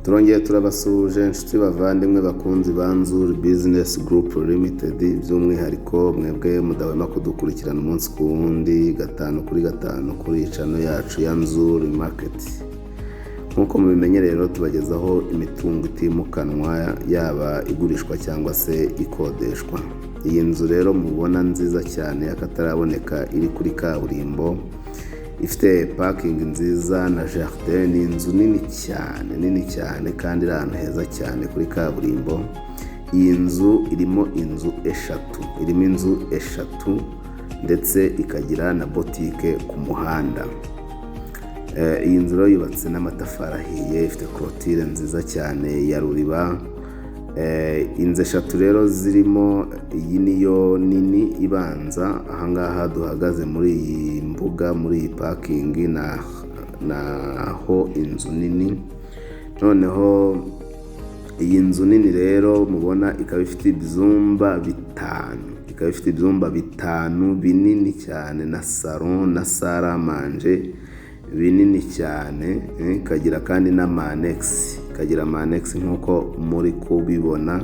Turongeye turabasuhuje, inshuti bavandimwe, bakunzi ba Nzuri Business Group Limited, by'umwihariko mwebwe mudahwema kudukurikirana umunsi ku wundi, gatanu kuri gatanu, kuri iyi channel yacu ya Nzuri Market. Nk'uko mubimenye rero, tubagezaho imitungo itimukanwa, yaba igurishwa cyangwa se ikodeshwa. Iyi nzu rero mubona nziza cyane y'akataraboneka, iri kuri kaburimbo, ifite parking nziza na jardin, ni inzu nini cyane, nini cyane, kandi iri ahantu heza cyane kuri kaburimbo. Iyi nzu irimo inzu eshatu, irimo inzu eshatu, ndetse ikagira na botike ku muhanda. Iyi nzu rero yubatse n'amatafari ahiye, ifite clôture nziza cyane ya ruriba. Inzu eshatu rero zirimo, iyi niyo nini ibanza. Ahangaha duhagaze muri iyi mbuga, muri iyi parking, naho inzu nini. Noneho iyi nzu nini rero mubona ikaba ifite ibyumba bitanu, ikaba ifite ibyumba bitanu binini cyane, na salon na salle à manger binini cyane, ikagira kandi n'ama annexe, ikagira ama annexe nk'uko muri kubibona.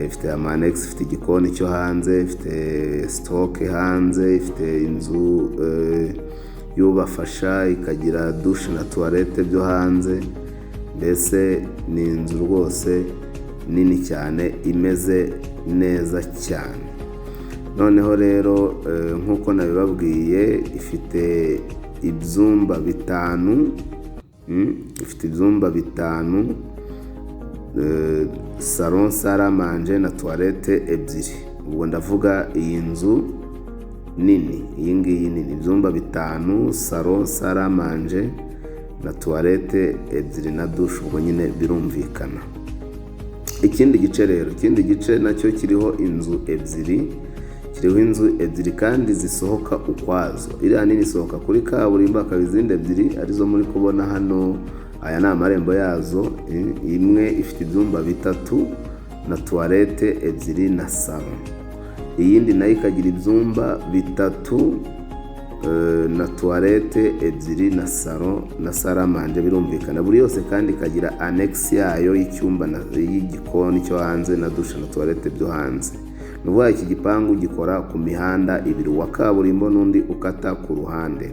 Ifite ama annexe, ifite igikoni cyo hanze, ifite stock hanze, ifite inzu y'ubafasha, ikagira douche na toilette byo hanze. Mbese ni inzu rwose nini cyane, imeze neza cyane. Noneho rero, nk'uko nabibabwiye, ifite ibyumba bitanu, ifite ibyumba bitanu, salon, salle à manger na toilette ebyiri. Ubwo ndavuga iyi nzu nini, iyi ngiyi nini, ibyumba bitanu, salon, salle à manger na toilette ebyiri na douche, ubwo nyine birumvikana. Ikindi gice rero, ikindi gice nacyo kiriho inzu ebyiri, kiriho inzu ebyiri kandi zisohoka ukwazo. Iriya nini isohoka kuri kaburimbo, hakaba izindi ebyiri arizo muri kubona hano. Aya ni amarembo yazo. Imwe ifite ibyumba bitatu na toilette ebyiri na salon, iyindi nayo ikagira ibyumba bitatu na toilette ebyiri na salon na salle à manger, birumvikana. Buri yose kandi ikagira annexe yayo y'icyumba y'igikoni cyo hanze na douche na toilette byo hanze. Ni ukuvuga iki gipangu gikora ku mihanda ibiri, uwa kaburimbo n'undi ukata ku ruhande.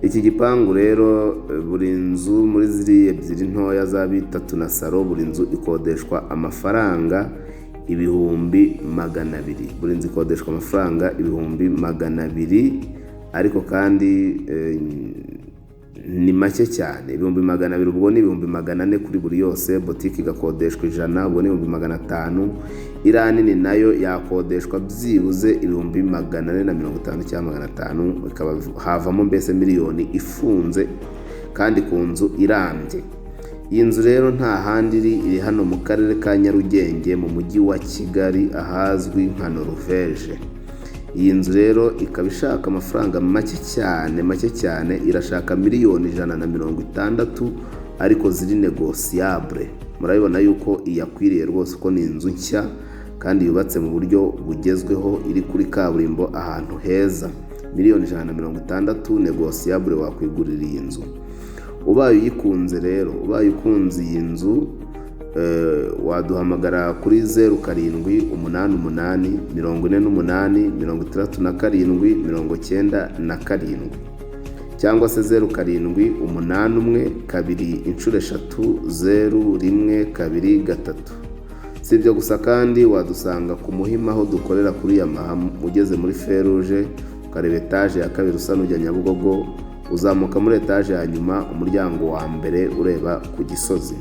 Iki gipangu rero, buri nzu muri ziriya ebyiri ntoya za bitatu na salon, buri nzu ikodeshwa amafaranga 200,000. Buri nzu ikodeshwa amafaranga 200,000, ariko kandi ni make cyane. 200,000, ubwo ni 400,000 kuri buri yose. Botike igakodeshwa 100, ubwo ni 500,000. Iriya nini nayo yakodeshwa byibuze 450,000 cyangwa 500,000, ikaba havamo mbese miliyoni ifunze, kandi ku nzu irambye. Iyi nzu rero nta handi iri, iri hano mu karere ka Nyarugenge, mu mujyi wa Kigali, ahazwi nka Noruveje. Iyi nzu rero ikaba ishaka amafaranga make cyane, make cyane. Irashaka 160,000,000, ariko ziri négociable. Murabibona yuko iyakwiriye rwose, ko ni inzu nshya kandi yubatse mu buryo bugezweho, iri kuri kaburimbo ahantu heza. 160,000,000 négociable, wakwigurira iyi nzu ubaye uyikunze. Rero ubaye ukunze iyi nzu, waduhamagara kuri 0788 48 67 97, cyangwa se 0781 2 3 3 0 1 2 3. Si ibyo gusa kandi, wadusanga ku Muhima aho dukorera kuri Yamaha. Ugeze muri feruje, ukareba etaje ya kabiri usa n'ujya Nyabugogo, uzamuka muri etaje ya nyuma, umuryango wa mbere ureba ku Gisozi.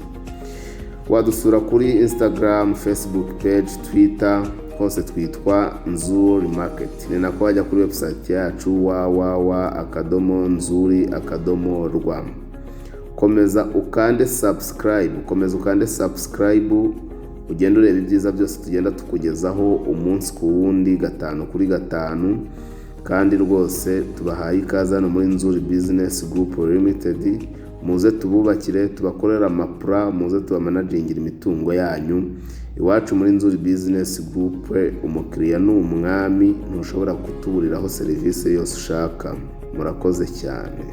Wadusura kuri Instagram, Facebook page, Twitter, hose twitwa Nzuri Market. Ni nako wajya kuri website yacu www.nzuri.rwa. Komeza ukande subscribe, komeza ukande subscribe, ugende ureba ibyiza byose tugenda tukugezaho umunsi ku wundi, gatanu kuri gatanu. Kandi rwose tubahaye ikaze hano muri Nzuri Business Group Limited. Muze tububakire, tubakorere ama plan, muze tubamanajingire imitungo yanyu. Iwacu muri Nzuri Business Group umukiriya ni umwami, ntushobora kutuburiraho serivisi yose ushaka. Murakoze cyane.